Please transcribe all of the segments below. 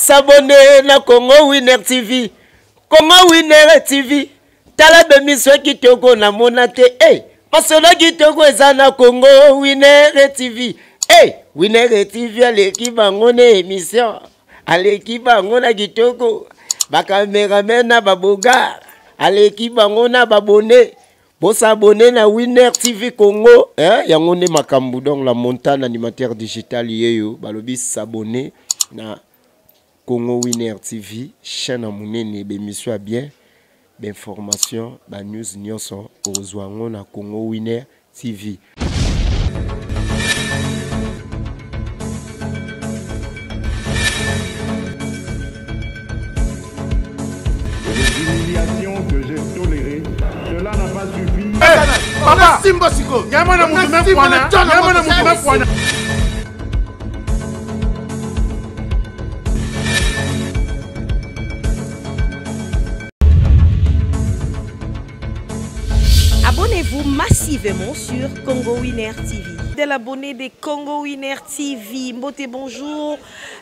Bosabone na Congo Winner TV. Congo Winner TV. Tala bemission kitoko na mona te. Hey, eh, masolo kitoko eza na Congo Winner TV. Hey, eh, Winner TV aleki bango na emission. Aleki bango na kitoko. Ba cameraman na ba bogar. Aleki bango na ba bonnet. Bo s'abonner na Winner TV Congo, hein, yango nde makambo donc la montagne animateur digital yeyo balobi s'abonner na Congo Winner TV, chaîne ya munene ba émission ya bien, ba information, ba news nyonso okozwa yango na Congo Winner TV. Papa, simba siko. Nyama na mutu me kwana. Nyama na mutu me kwana. Abonnez-vous massivement sur Congo Winner TV. De l'abonné de Congo Winner TV. Mbote bonjour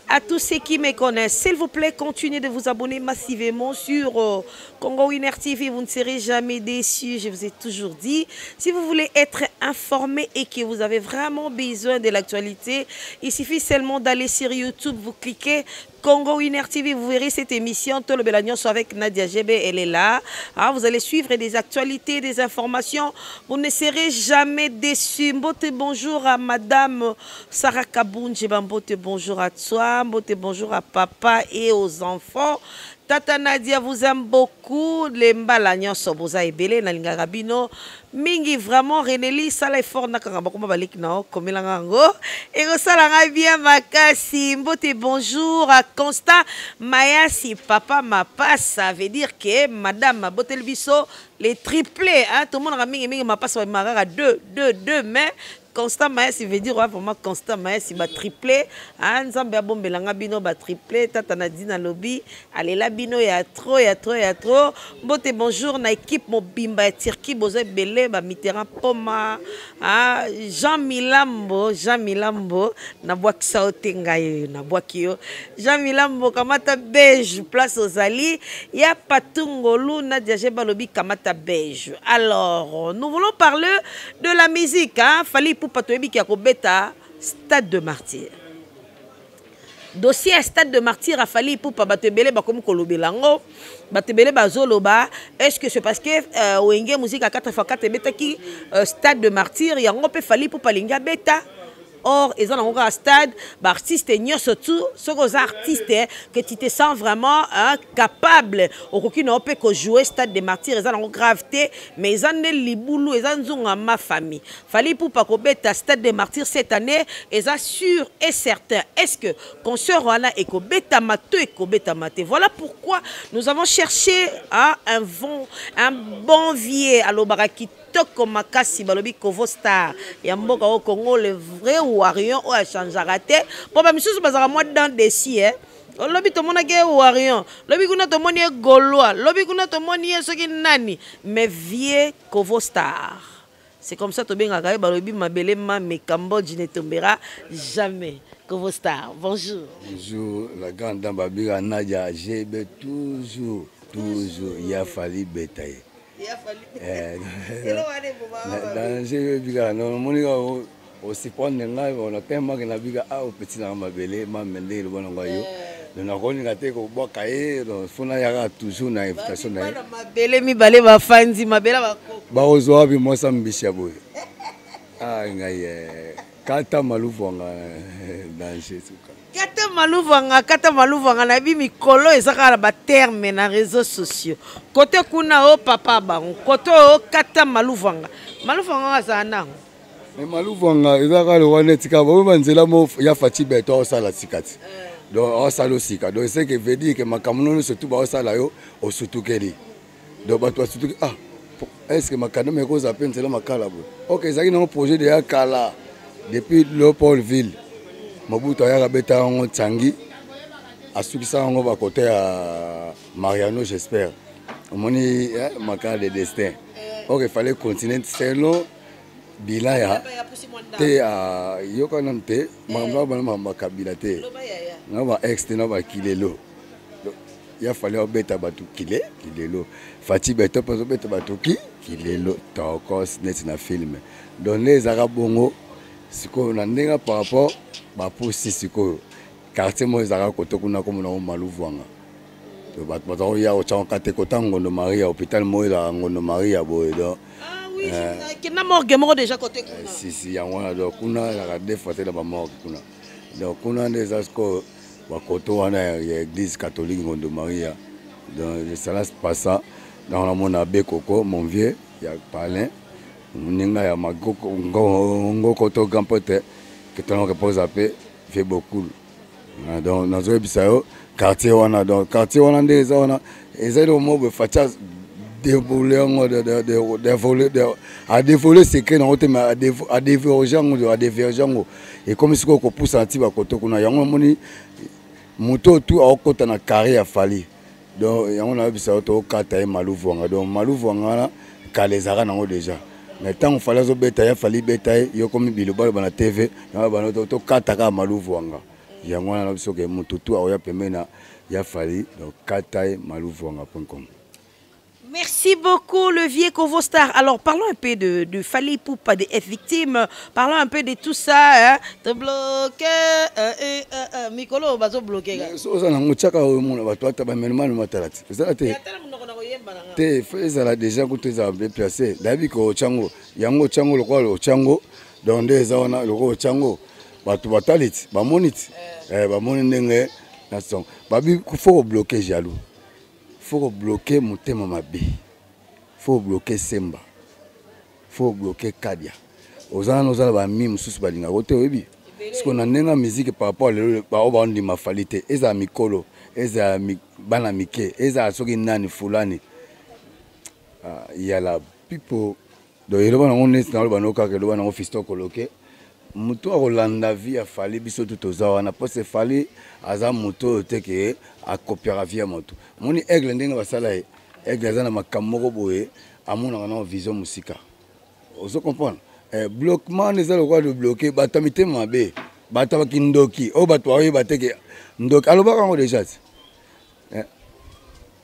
à tous ceux qui me connaissent. S'il vous plaît, continuez de vous abonner massivement sur euh, Congo Winner TV. Vous ne serez jamais déçus, je vous ai toujours dit. Si vous voulez être informé et que vous avez vraiment besoin de l'actualité, il suffit seulement d'aller sur YouTube, vous cliquez Congo Winner TV, vous verrez cette émission Tolobela Nyonso avec Nadia Gebe, elle est là. Ah, vous allez suivre des actualités, des informations. Vous ne serez jamais déçus. Mbote bonjour à Madame Sarah Kabounje, mbote bonjour à toi, mbote bonjour à papa et aux enfants. Tata Nadia vous aime beaucoup. Les mbala nyonso boza ebele nalingaka bino mingi vraiment Reneli sala effort nakanga bakoma baleki na yo komela nga yango ekosala ngai bien makasi mbote bonjour à Constant Mayasi papa mapasa veut dire que madame aboteli biso les triplés hein tomonaka mingi mingi mapasa babimaka kaka 2 2 2 mais Constant Mayasi veut dire vraiment Constant Mayasi ba triplé hein Nzambe abombela nga bino ba triplé tata na dina lobi alela bino ya trop ya trop ya trop mbote bonjour na équipe mobimba ya Turquie boza ebele ba Mitterrand Poma hein Jean Milambo Jean Milambo na bwakisa yo te ngai na bwaki yo Jean Milambo kamata beige place ozali ya Patungolu Nadia Jeba lobi kamata beige alors nous voulons parler de la musique hein Fally Ipupa toyebi ki akobeta stade de martyr dossier ya stade de martyr ya Fally Ipupa bato ebele bakomi kolobela yango bato ebele bazoloba est ce que c'est parce que euh, Wenge musique ya 4x4 ebetaki euh, stade de martyr yango mpe Fally Ipupa alingi abeta or eza nango kaka stade baartiste nyonso tu soki oza artiste que tu te sens vraiment hein, capable okoki na yo mpe kojoue stade de martyr eza nango grave te mais eza nde libulu eza nzunga ma famille fali pupa kobeta stade de martyr cette année eza sûr et certain est ce que concert wana ekobetama to ekobetama te voilà pourquoi nous avons cherché hein, un, bon, un bon vieux alobaka kitoko makasi balobi kovo star ya mboka oyo congo le vrai warrior oyo achangeaka te mpo bamisusu bazalaka mwa dent desi eh? lobi tomonaki ye warrior lobi kuna tomoni ye gaulois lobi kuna tomoni ye soki nani mais vieux kovo star c'est comme ça tobengaka ye balobi mabele mame cambodge ne tombera jamais kovo star bonjour bonjour la grande dame babika nadia gb toujours toujours ya fali beta ye eh, danger oyo ebikaka nomoni kaka osiprendre ngai ona temake nabika a ah, opeti nanga mabele mame nde eloba na ngai yo eh. donc nakolinga te kobwaka ye fo nayaka toujours na invitation na ye mabele mibale bafandi mabele bakozwa wapi mwasi mbisi ya boye ah, ngai eh, kata maluvwanga eh, danger suka Kata maluvanga, kata maluvanga na bi mikolo eza kaka na ba terme na réseaux sociaux. Kote kuna o papa bango, kote o kata maluvanga. Maluvanga azala nango. Mais maluvanga eza kaka lokola neti kaka baoyo banzela mo ya Fatshi Beton osala sika ti. Eh. Donc osala osika. Donc c'est que veut dire que makambo nyonso tout baosala yo osutukeli. Donc bato basutuki ah est ce que makanda ma ekozala mpe nzela makala boye ok ezalaki nango projet deya kala depuis leopoldville mobutu ayaka beta yango ntangi asukisa yango bakote ya mariano j'espère omoni eh, makala de destin ok fallait continuer selon bilan ya te ah, yoka nanu te makambo wana bana makambo ya kabila te. Na ba ex te, na ba kilelo. Ya Fally abeta bato kile kilelo, Fatshi Béton mpe azobeta bato ki kilelo, tokos neti na film. Donc nde ezalaka bongo. Sikoyo na ndenge par rapport bapusi sikoyo quartier moko ezalaka kote kuna, komona ngo Maluvwanga. Bato baza koya kotyango kate kota Ngondo Maria, hôpital moko ezalaka Ngondo Maria boye. Donc kenda morgue moko déjà côté kuna. Si si, yango wana. Donc kuna ezalaka deux fois te na bamorgue kuna. Donc kuna nde eza sikoyo bakoto wana ya église catholique Ngondo Maria. Donc cela se passa. Donc namona abbé Koko, mon vieux ya palin, moninga ya ngoko to grand pote ketonaka poza mpe vieux Bokulu. Donc nazoyebisa yo quartier wana. Donc quartier wana nde eza wana, eza eloko moko boye. Fatshi adévoilé yango, adévoilé secret nango te, mais adéverge yango, adéverge yango. Ekomi sikoyo kopusana ti bakoto kuna. Yango namoni moto oyo tu aokɔta na carré ya Fally. Donc yango nayebisa yo, tokata ye Maluvwanga. Donc Maluvwanga wana kala ezalaka nango déjà, mais ntango Fally azobeta ye, Fally beta ye, yo komi bilobaloba na TV. Yango bano tokata kaka Maluvwanga. Yango wana na biso ke motu tu akoya pembeni na ya Fally, donc kata ye maluvwanga.com. Merci beaucoup, le vieux Kovo Star. Alors, parlons un peu de Fally Ipupa, des F'Victimes. Parlons un peu de tout ça. Hein. Te bloquer, Mikolo, bazo bloquer. Oza nango, tiaka oyo mona bato ata bamenemane matala te, ezala te te, fo ezala déjà kutu ezala bien placé. Nayebi ko otyango yango, otyango lokola otyango. Donc nde eza wana lokola otyango, bato batali ti bamoni ti bamoni ndenge na son babi. Faut kobloquer jaloux, faut kobloquer motema mabe, faut kobloquer semba, faut kobloquer kadia. Oza nano, oza na bami mosusu balingaka te. Oyebi siko na ndenge ya musique par rapport lelo, bao baondima Fally te. Ezala mikolo, ezala bana mike, ezala soki nani fulani yala pipo. Donc eloba nango neti naloba no kaka, eloba nango fiston koloke. Motu akolanda vie ya Fally, biso tu toza wana mpo Fally aza motu oyo te ke akopiaka vie ya motu. Moni aigle ndenge basala ye, aigle aza na makambo moko boye, amonaka na vision mosika. Ozo comprendre? Bloquement eza lokola de bloquer bato ya mitema mabe, bato ya bakindoki oyo bato baoyeba te ke ndoki alobaka yango déjà ti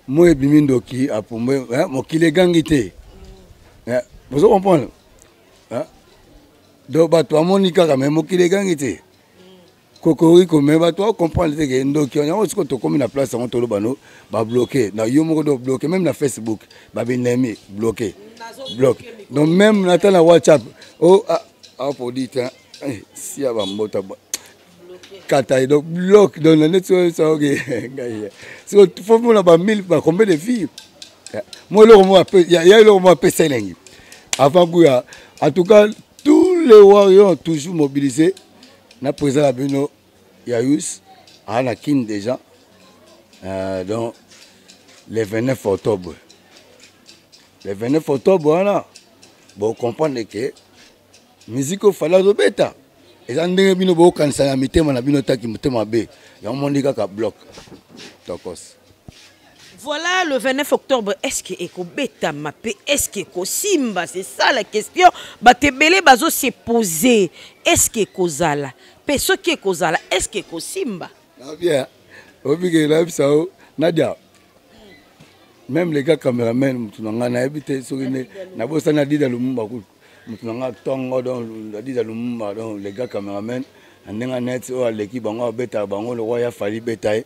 mo ebimi ndoki apumbwe, mokili egangi te. Bozo comprendre? Donc bato bamoni kaka, me mokili egangi te kokoriko, me bato bacomprendre te ke ndoki yango. Sikoyo tokómi na place yango, toloba no babloquer na yo moko. Do bloquer même na Facebook, babinemi bloquer, bloque. Donc même nata na WhatsApp o apodi te, sia bambota kata ye. Donc bloque. Donc na neti oyo oke ngai sikoyo fo mona bamille ba combien de filles mo eloko mo ya eloko mo apesa elengi avant kuya. En tout cas, tous les warriors toujours mobilisés na président na bino Yayus aa na Kine déjà. Donc le 29 octobre, le 29 octobre wana, bocomprendre ke musique oyo Fally azobeta eza ndenge bino bokanisa na mitema na bino. Taki motema mabe yango mondi kaka bloc tokos. Voilà, le 29 octobre, est-ce que ekobetama pe est-ce que ekosimba? C'est ça la question. Bato ebele bazo se poser. Est-ce que ekozala? Pe soki ekozala, est-ce que ekosimba? Na bien. Obike nayebisa yo Nadia, même les gars caméraman, mutu na ngai nayebi te soki nde nabosani Adida Lumumba kutu, mutu na ngai ntongo. Donc Adida Lumumba, donc les gars caméraman na ndenge net oyo aleki bango, abetaka bango lokwa ya Fally beta ye.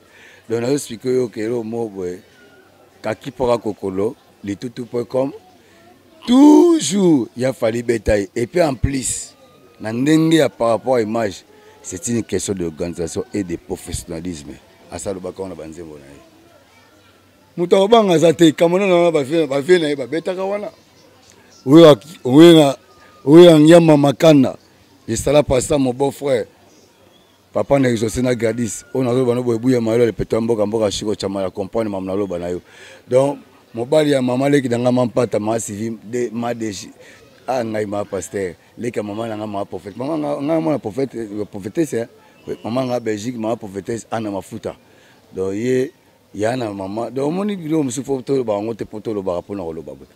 Donc nazoexpliquer oyo kelo mo boye kaki mpoka kokolo litutu.com, toujours ya Fally beta ye. Et puis en plus na ndenge ya par rapport à image, c'est une question d'organisation et de professionnalisme. Asalobaka wana banzembo na ye, moto akobanga aza te. Kamona na wana bavie na ye babetaka wana oyo Ngiama Makanda esala pasa, mon beau frère, papa na Exaucé na Gladys oyo nazoloba no boye, buya mayolo lepeto ya mboka mboka shiko chama ya comprendre mamu naloba na yo. Donc mobali ya mama leki na nga mampata ma sivi ma deji a ngai ma pasteur leki ya mama na nga ma prophète, mama nga mwana prophète, prophétesse mama nga Belgique, mama prophétesse Ana Mafuta. Donc ye ya na mama. Donc omoni biloko mosusu fo toloba yango te, mpo tolobaka mpona koloba boye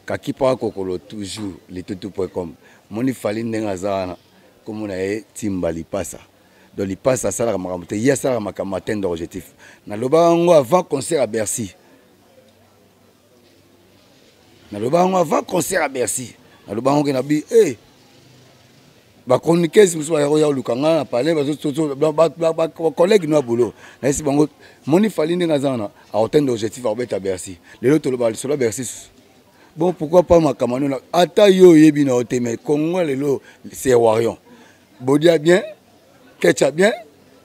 kaki mpo akokolo toujours litutu.com. Moni Fally ndenge aza wana, komona ye timba lipasa. Donc lipasa asalaka makambo te, ye asalaka makambo atteindre objectif. Nalobaka yango avant concert à Bercy, naloba yango avant concert à Bercy, naloba yango ke na bi e eh, bachroniqueuse mosusu baya koya koluka ngai na palais, bacollègue no ya boulot, nayesi bango moni Fally ndenge aza wana, aotende objectif, akobeta Bercy. Lelo toloba lisolo ya Bercy susu. Bon, pourquoi pas makambo nona ata yo oyebi na yo te, mais Congo lelo c'est warrior. Bodia bien, Ketcha bien,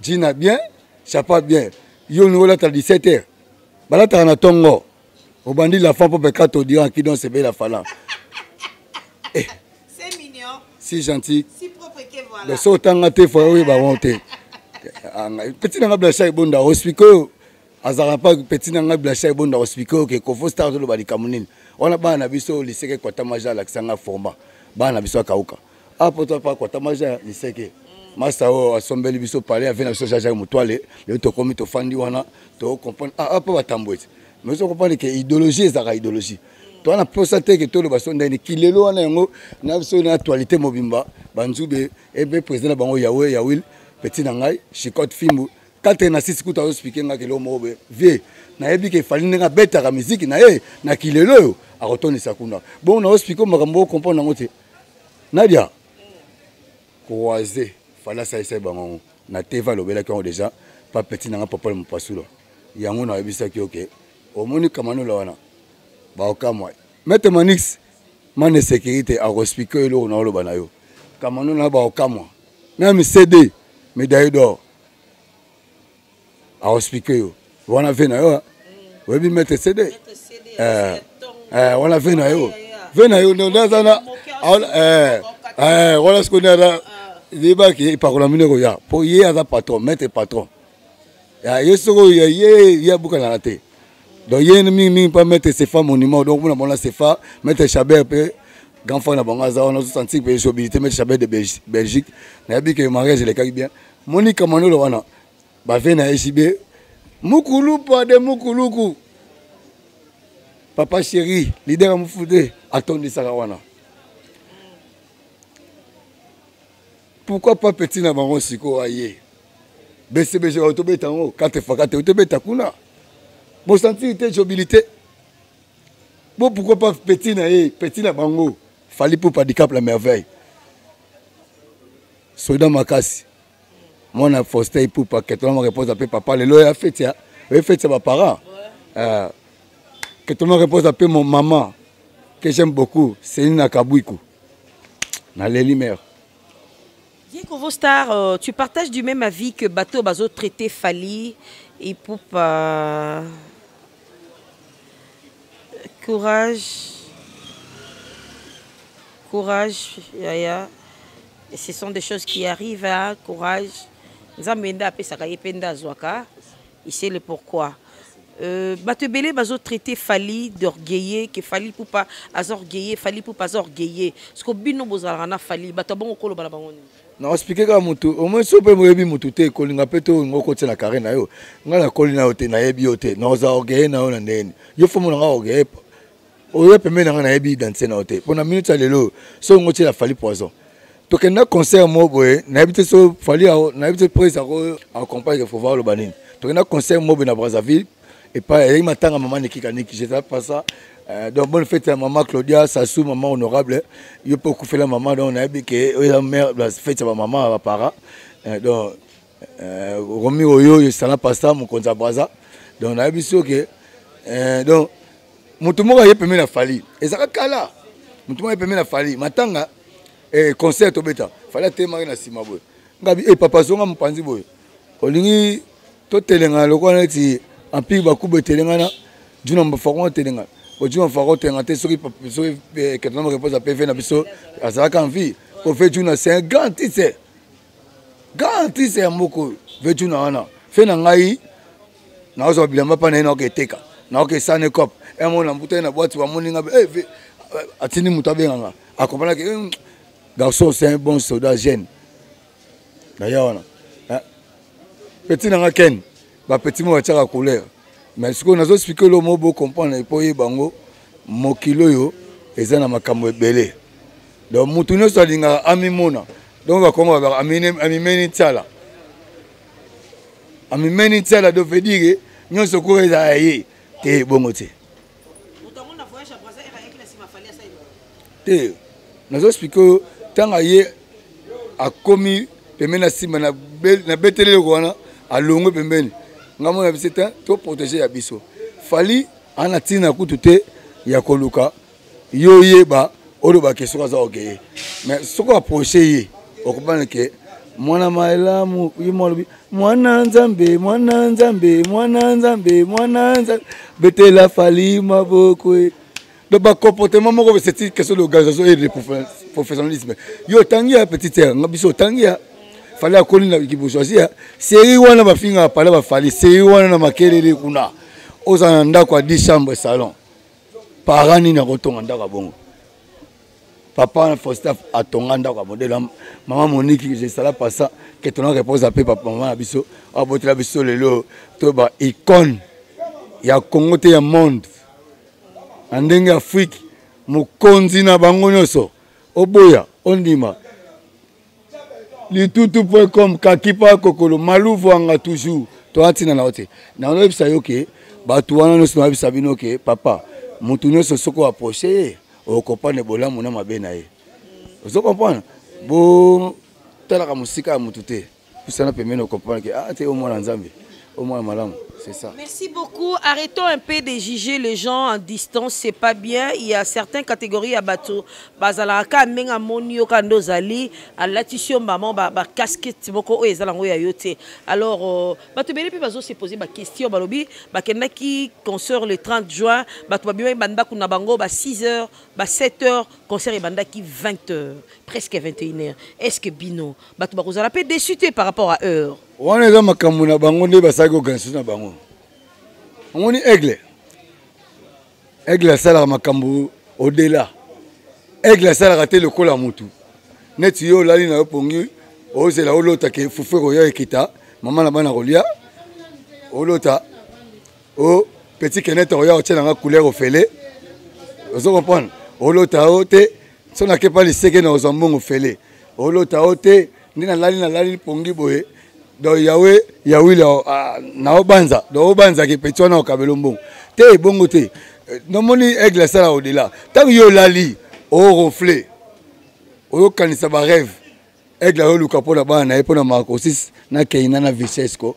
Gina bien, Chapa bien. Yo olingi olata 17 heures, balataka na ntongo, obandi la femme mpo peka todira kidon sebela fala. Eh. C'est mignon. Si gentil. Si propre que voilà. Donc so otanga te fo oyeba bango te. Petit na nga Blanchard Ebonda ospike oyo azalaka pa petit na nga Blanchard Ebonda ospike oyo ke Kofo Star toloba likambo nini wana. Bana na biso liseke kwatamaja alakisa nga format, bana na biso akauka apo to pa kwatamaja liseke masta oyo asombeli biso palais ave na biso Jean-Jacques Mutwale. Lelo tokomi tofandi wana, tocomprendre ah mpo batambo ete, mais ocomprendre ke idéologie ezalaka idéologie. Toza na mposa te ke toloba so ndeni kilelo wana yango na biso na actualité mobimba. Banzube ebe président na bango Yawe Yawil, petit na ngai Chicote Fimbu 4 na 6 kuta azoexpliquer nga keloko moko boye. Vie nayebi ke Fally ndenge abetaka miziki na ye na kilelo oyo akotondisa kuna. Bongo naoexpliquer makambo ocomprendre yango te. Nadia croise Fally asalisaki bango yango na TV, alobelaki yango déjà pa petit na nga Papa Mopasulo. Yango nayebisaki oke omoni Kamanola wana baokamwa. Maître Manix mane sécurité akoexpliquer oyo eloko naoloba na yo. Kamanola baokamwa, même CD médaille d'or akoexpliquer yo wana. Ve na yo oyebi maître CD wana, ve na yo, ve na yo nde aza na wana. Sikoyo nde aza yebaki epakola mino ekoya mpo ye aza patron, maître patron ye. Soko ye ye abukanaka te. Donc ye mingimingi mpa maître Sefa monument. Donc mpona bona Sefa, maître Chabert mpe grand frère na bango aza wana, ozosentir mpe jobilité. Maître Chabert de Belgique, nayebi ke mariage elekaki bien. Monika Manolo wana bave na SIB mukulu pade mukuluku papa chéri leader ya mofude atondisaka wana. Pourquoi pas petit na bango sikoyo aye BCBG, oyo tobeta yango 4 fois 4, oyo tobeta kuna bosentir te jobilité. Bon, pourquoi pas petit na ye, petit na bango Fally Ipupa Dicap la Merveille, soda makasi, mwana Faustin Ipupa ketona réponse ape papa. Lelo ya feti ya oye feti ya baparent, ketona réponse ape mon maman que j'aime beaucoup, Céline Kabwiku, naleli mère. Kovo Star, tu partages du même avis que bato bazo traiter Fally Ipupa? Courage. Courage, Yaya. Et ce sont des choses qui arrivent, hein? Courage. Nzambe nde apesaka, ye mpe nde azwaka. Il sait le pourquoi. Bato ebele bazotraiter Fally d'orgueilleux, ke Fally Ipupa aza orgueilleux, Fally Ipupa aza orgueilleux. Parce que bino bozalaka na Fally, bato bongo koloba na bango nini? Na expliquer kaka motu au moins so mpe moyebi motu te, kolinga mpe to olinga okotia na carré na yo. Ngai nakoli na yo te, nayebi yo te, naoza orgueilleux na yo na ndeni yo fo mona nga orgueilleux oyo pembeni na ngai, nayebi identité na yo te. Mpo na minute ya lelo so ongo otiela Fally poison, tokenda concert moko boye, nayebi te so Fally, nayebi te prise ako accompagne ke fova oloba nini. Tokenda concert moko boye na Brazzaville, epai eyaki matanga mama Nikika Niki, j'étais pas ça. Donc bonne fête ya mama Claudia Sassou, mama honorable, yo mpe okufela mama. Donc nayebi ke oyo eza mare fête ya bamama ya bapara. Donc Romi oyo esala pasta mokonzi ya Braza. Donc nayebi so ke donc moto moko aye pembeni na Fally, ezalaka kala, moto moko aye pembeni na Fally matanga, concert tobeta, Fally atelemaki na nsima boye, ngabi e papa zonga mopanzi boye, olingi totelengana lokola neti empire bakuba etelengana, Juna Mafako atelengana, Juna Mafako otelenga te. Soki soki ketona réponse ya PV na biso azalaka en vie, po ve Juna c'est un grand artiste, grand artiste ya mboka oyo. Ve Juna wana fe na ngai, naozwa bilamba mpa na ye, naoka eteka, naoka esane cop emo na mbuta ye na boîte, bamoni nga atindi moto abenganga, akompanaki garçon c'est un bon soldat jeune naya wana. Petit na nga Ken, bapetit mo batiaka couleur, mais sikoyo nazo expliquer lo mo bocomprendre mpo oyeba yango. Mokili oyo eza na makambo ebele, donc mutu nyonso alingaka amimona. Donc bakongo babaka amimeni tiala. Amimeni ntiala, do veut dire nyonso ko ezala ye te, bongo te. Te, nazo expliquer oyo ntango aye akomi pembeni na nsima nabeteli eloko wana, alongwe pembeni nga mona biso te, to protéger ya biso. Fally ana ntina kutu te ya koluka yo oyeba olobake soki aza orgueilleux, mais soki approche ye, okobana ke mwana malamu. Ye mwa alobi mwana Nzambe, mwana Nzambe, mwana Nzambe, mwana Nzambe, betela Fally maboko. Donc bacomportement moko, c'est une question d'organisation et de professionnalisme. Yo otangi ya petite sœur nga, biso otangi ya Fally, akoli na kibourgeoisie ya série wana, bafingaka pale baFally série wana na makelele kuna. Ozala na ndako ya 10 chambre salon, parent nini akotonga ndako ya bongo? Papa Faustin atonga ndako ya modèle. Mama Monique, jesala pasa ke tona repose ape papa, mama na biso abotela biso lelo to ba icône ya Congo te, ya monde, na ndenge Afrique, mokonzi na bango nyonso. Oboya ondima, litutu.com kakipa kokolo maluvu anga toujours toza ntina na yo te. Nazoyebisa yo ke bato wana nyonso, nayebisa bino ke papa, motu nyonso soki oapproche ye, okocomprendre bolamu na mabe na ye. Ozo comprendre, botalaka mosika ya motu te, pusana pembeni, ocomprendre ke ah te, omwana Nzambe, omwana malamu, c'est ça. Merci beaucoup. Arrêtons un peu de juger les gens en distance, c'est pas bien. Il y a certaines catégories à bateau. Bazalaka menga moni yo kando zali, alatisi yo maman ba ba casquette moko oyo ezala ngo ya yo te. Alors bato ebele pe bazo se poser ba question, balobi bakendaki concert le 30 juin, bato babimaki bandako na bango ba 6 heures, ba 7 heures, concert ebandaki 20 heures, presque 21 heures. Est-ce que bino bato bakozala pe déçu te par rapport à heure? Wana eza makambo na bango nde basalaki organisation na bango. Omoni Aigle, Aigle asalaka makambo au-delà. Aigle asalaka te lokola motu neti yo olali na yo pongi, ozela olota ke fufu ekoya ekita, mama na bana kolia, olota o petit Kenet oya otie nanga couleur ofele. Ozo comprendre, olota o te so nakepa liseke na ozwa mbongo fele, olota o te nde nalali nalali pongi boye. Donc yawe yawili naobanza, donc obanzaki petit wana okabela mbongo te, ebongo te. Nomoni Aigle asala au-delà. Ntango yo olali oronfle, oyokanisa barêve, Aigle ayoluka mpo na bana na ye, mpo na Marcosis na Keina na Vicesco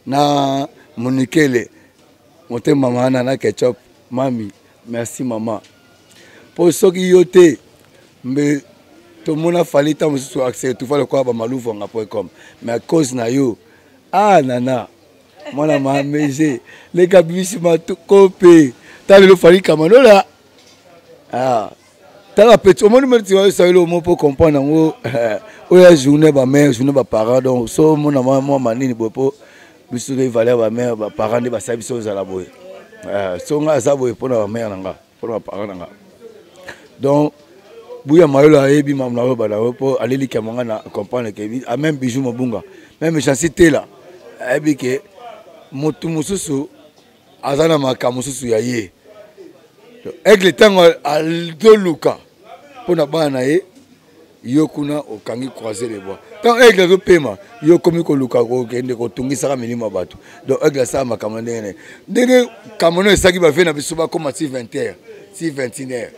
na Monikele motema mana na Ketchup. Mami, merci mama, mpo soki yo te mbe tomona Fally ntango mosusu akse tufa lokola bamaluvwanga.com. Mais à cause na yo, ah nana mwana mamege leka bisi matokope, ta lelo Fally Kamanola. Ah, tala petit, omoni meti osaleli omo mpo comprendre yango oyo ya journée bamère, journée baparent. Donc so omona mwa manini boye, mpo biso toyi valeur bamère, baparent nde basali biso ozala boye. So ngai aza boye mpona bamère na nga, mpona baparent na nga. Donc buya mayolo ayebi mamu na oyo bana oyo mpo aleliki nga na comprendre ke a même Bijou Mobunga, même Chansi Tela ayebi ke motu mosusu aza na makambo mosusu ya ye. Aigle ntango azoluka mpo na bana na ye, yo kuna okangi croiser les bras. Ntango Aigle azopema, yo okomi koluka kokende kotungisaka milimo ya bato. Donc Aigle asala makambo na ndenge na ye, ndenge kamono esaki bave na biso bakóma ti 20 heures, ti 21 heures,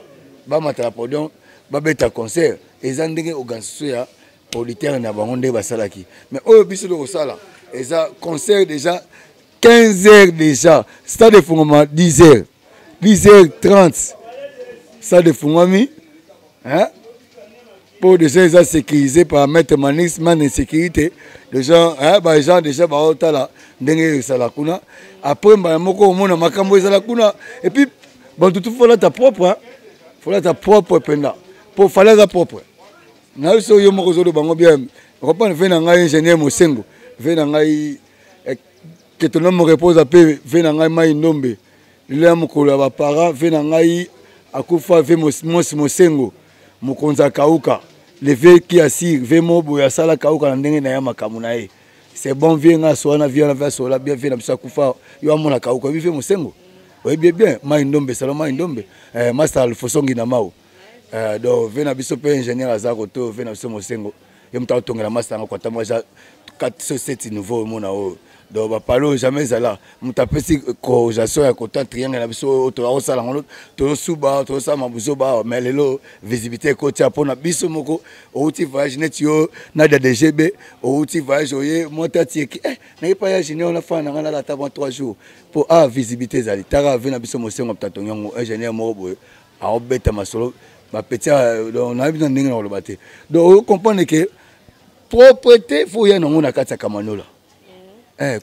bamata na podium, babeta concert. Eza ndenge organisation ya producteur na bango ndenge basalaki. Mais oyo biso tokosala eza concert déjà 15 heures, déjà stade efungwama 10 heures, 10 heures 30 stade efungwami, hein? Mpo déjà eza sécurisé par maître Manix man insécurité déjà, hein? Baagent déjà baotala ndenge ezala kuna. Après mbala moko omona makambo ezala kuna. Et puis bato tu folata propre, hein? Folata propre mpenza, mpo Fally aza propre na biso. Yo moko ozoloba bango bien, comprendre. Ve na ngai ingénieur Mosengo, ve na ngai que ton homme repose ape, ve na ngai Mai Ndombe, lelo ya mokolo ya baparent, ve na ngai akufa, ve Mosi Mosengo, mokonzi akauka, le ve qui assire ve mo boye asala kauka na ndenge na ye, makambo na ye. C'est bon, vie nga asola na vie wana, ve asola bien, vie na biso akufa, yo amona kauka, oyebi ve Mosengo, oyebi bien Mai Ndombe, salo Mai Ndombe, master Alfosongi na mao. Donc ve na biso mpe ingénieur aza koto, ve na biso Mosengo, ye moto akotongela master yango kwata mo eza. 4 so 7 nouveau omona oyo. Donc bapalo jamais ezala moto apesi cotisation ya kota triangle na biso oyo tozakosala yango, tozosuba, tozosala mabuzoba awa. Mais lelo visibilité ekotia mpona biso moko. Outi voyage neti yo Nadia DGB, outi voyage, oye mwa tati eki naye pa ya junior nafana na ngai, nalata mwa 3 jours mpo a visibilité ezali. Taka ave na biso mosengo tatongi yango, ingénieur moko boye aobeta masolo bapeti. Donc nayebi na ndenge na koloba te. Donc ocomprendre ke propreté fo oya nango na kati ya Kamanyola.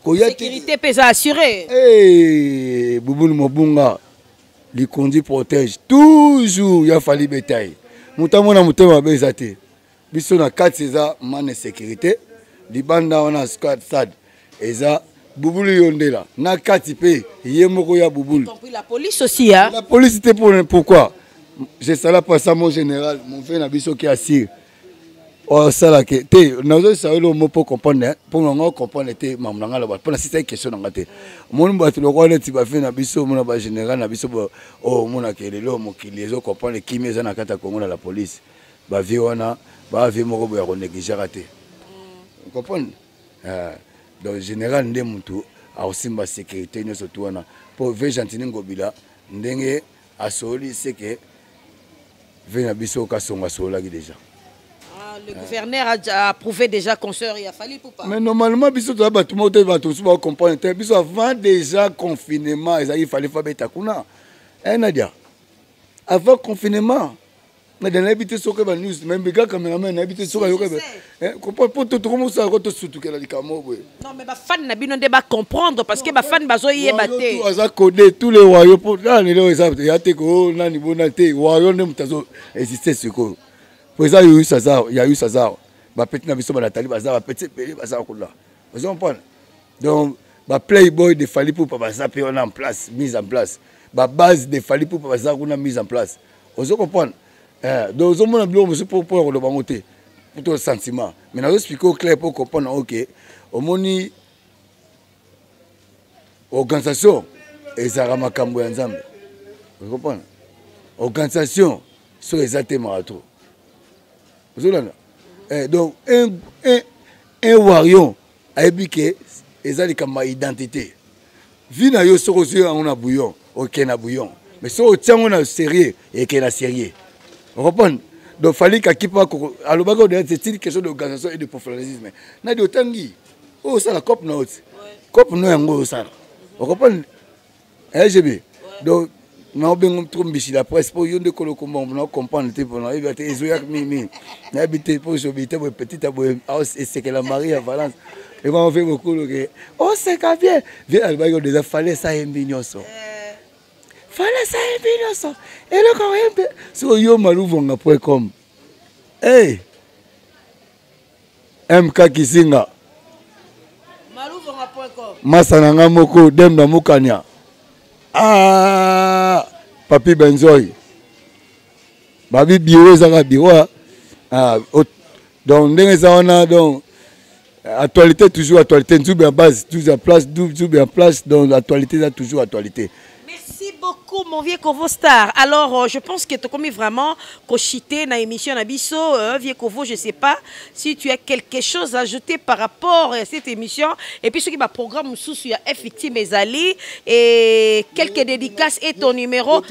Koya te. Sécurité mpe eza assuré. Hey, Bubulu Mobunga likondi protège toujours ya Fally Betai. Moto amona motema mabe eza te. Biso na kati eza mane sécurité, libanda wana stade eza Bubulu Yondela na kati mpe ye moko ya Bubulu. Compris la police aussi, hein? La police te pour pourquoi je sala pas ça, mon général, mon frère na biso qui assure osalaka te. Nazosala eloko mo mpo comprendre, mpo nanga comprendre te. Mamu na nga loba mpona sisa question na nga te. Omoni bato lokola neti bafe na biso, omona bagénéral na biso oyo, omonaka lelo mokili ezocomprendre kimi eza na kati ya Kongo na la police. Bavie wana bavie moko boye ya konégligeaka te, comprendre. Donc général nde motu akosimba sécurité nyonso tu wana mpo ve Gentini Ngobila ndenge asoli seke ve na biso Kasongo asololaki déjà. Ah, le gouverneur a approuvé déjà concert, il a fallu pour pas. Mais normalement biso toza bato moko te, bato mosusu bacomprendre te. Biso avant déjà confinement ezalaki, fallait fa beta kuna. Nadia, avant confinement, Nadia, nayebi te soki banews mais kaka cameraman, nayebi te soki ayoka po tokomosala ko tosutukela likambo boye. Non, mais bafan na bino nde bacomprendre, parce que bafan bazoyeba te. Aza codé tous les wayo po nani lelo eza ya te ko nani bona te wayo nde moto azo existe sikoyo po eza Yuyus aza, Yayus aza, bapeti na biso banatali baza, bapeti ebele baza kuna, ozo comprendre. Donc baplayboy de Fally Ipupa baza mpe wana en place, mise en place, babase de Fally Ipupa baza kuna mise en place, ozo comprendre. Donc ozomona biloko mosusu mpo mpona koloba yango te po to sentiment, mais nazo explique au clair mpo comprendre. Ok, omoni organisation ezalaka makambo ya Nzambe, ocomprendre. Organisation soki eza te, maka trop ozolanda. Donc un warrior ayebi ke eza likambo ya identité vie na yo. Soki ozwi yango na bouillon, okende na bouillon, mais soki otia yango na sérieux, ekende na sérieux, ocomprendre. Donc Fally kakipa alobaki oyo, c'est une question d'organisation et de professionnalisme. Nadi otangi oyo osala cope na oti cope no yango oyo osala, ocomprendre RGB. Donc naobengo trop mbisi la presse mpo yo nde kolo komba, na comprendre te mpo nayebi te ezoyaka mingi, nayebi te mpo zobi te boye petit boye esekela Marie ya Valence ebango mpe bokolo ke oseka bien bien. Alobaki oyo déjà Fally esayembi nyonso, Fally esayembi nyonso eloko oyembi soki yo maluvonga.com. Hey! MK Kisinga masa na nga moko dem na mokania. Ah, Papi Benzoi babi biro ezaka biro. Ah, donc ndenge eza wana, donc actualité, toujours actualité, nzube ya base toujours en place, nzube en place. Donc actualité eza toujours actualité. Merci beaucoup, mon vieux Kovo Star. Alors, je pense que tu as vraiment kochuter dans l'émission na biso, vieux Kovo, je sais pas si tu as quelque chose à ajouter par rapport à cette émission. Et puis, ce qui va programme sous il y a effectivement mes alliés et quelques dédicaces et ton numéro.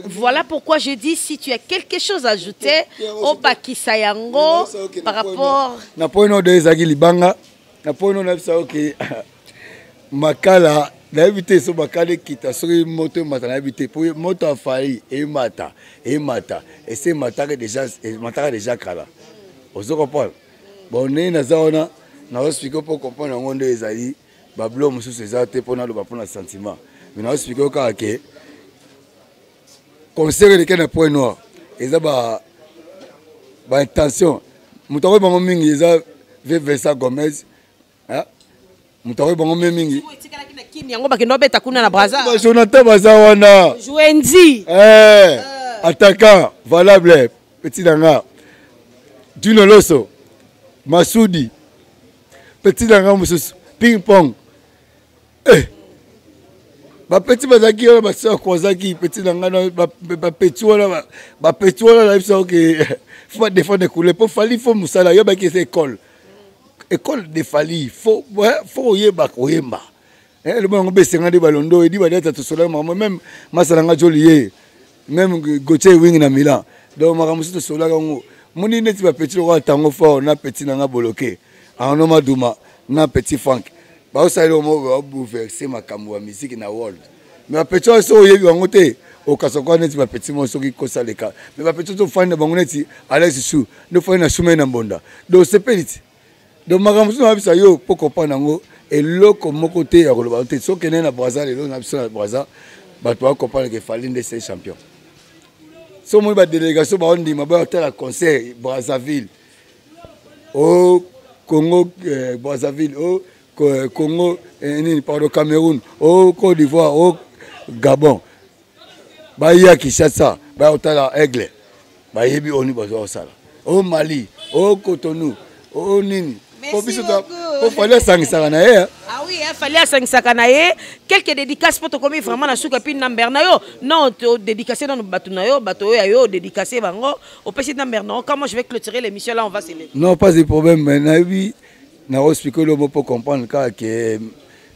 Voilà pourquoi je dis si tu as quelque chose à ajouter au Bakisa yango par rapport. Na point no de ezaki libanga, na point no na bisa OK makala, nayebi te so makala ekita, soki moto emata, nayebi te po moto afai emata, emata ese emataka déjà, emataka déjà kala, ozo comprendre. Bon, ndenge naza wana, nazoexplique mpo comprendre yango nde ezali babilo mosusu eza te mpo naloba mpona sentiment, mais nazoexplique kaka ke concert eleki na Point Noir eza ba baintention. Moto akoyi bango mingi eza v Vincent Gomez, moto akoyi bango me mingi. Etikalaki na Kini yango bakende obeta kuna na Braza. Jonathan baza wana. Joenzi. Attaquant valable, petit na nga Dino Loso Masudi, petit na nga mosusu ping pong. Bapeti bazalaki wana, basi bakozaki petit na ngai, bapeti wana, bapeti wana nayebisa oke faut badéfendre couleur mpo Fally, faut mosala yobaki eza école. École de Fally, faut oyeba koyemba. Eloba yango besenga nde balondo edi badiata tosolaki makambo même masala nga joli ye même Gauthier Wing na Milan. Donc makambo mosusu tosolaka yango moni neti bapetit lokola Tango Fort na petit na nga Boloke Arnaud Maduma na petit Frank baosaleli omo babouverse makambo ya musique na world. Mais bapetit wana soki oyebi bango te okasa kwa neti bapetit moko soki kosaleka, mais bapetit tofandi na bango neti Alex Chou nde ofandi na Chou na Mbonda, donc osepeli ti. Donc makambo mosusu nayebisa yo mpo comprendre yango eloko moko te ya koloba te. Soki okende na Braza lelo na biso na Braza, bato bacomprendre ke Fally nde c'est champion. So omoni badélégation baondima bayotala concert Brazzaville o Congo, Brazzaville o Congo, nini, pardon, Cameroun o Côte d'Ivoire o Gabon, baya Kinshasa bayotala Aigle, bayebi oni bazwa kosala o Mali o Cotonou o nini. Po biso po Fally asangisaka na ye. Ah oui, Fally asangisaka na ye. Quelques dédicaces po tokomi vraiment na suka, puis number na yo. Non, dédicace nanu bato na yo, bato oyo ya yo, dédicace bango. Opesi number na yo. Comment je vais clôturer l'émission là, on va se lever. Non, pas de problème, mais nayebi na expliquer le mot pour comprendre kaka ke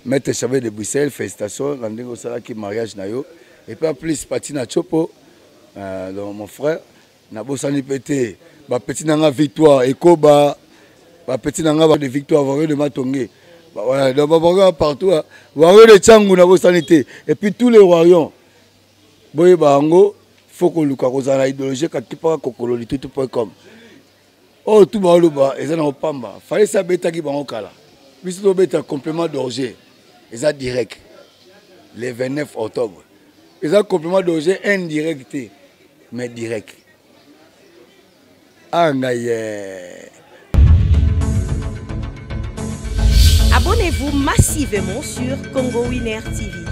Maître Chavez de Bruxelles, félicitations na ndenge osalaki mariage na yo. Et puis en plus Patina Chopo, donc mon frère, nabosani mpe te bapetit na nga Victoire Ekoba, bapetit na nga de Victoire Vario de Matonge, voilà, donc bawarrior partout, warrior de Tchangu nabosani te. Et puis tous les warriors boyeba yango, faut koluka kozala na idéologie kakipaka kokolo litutu.com oyo tu baoloba eza na kopamba. Fally esi abetaki bango kala, biso tobeta complément d'origine eza direct le 29 octobre. Eza complément d'origine indirect te, mais direct. Ah ngai ye. Abonnez-vous massivement sur Congo Winner TV.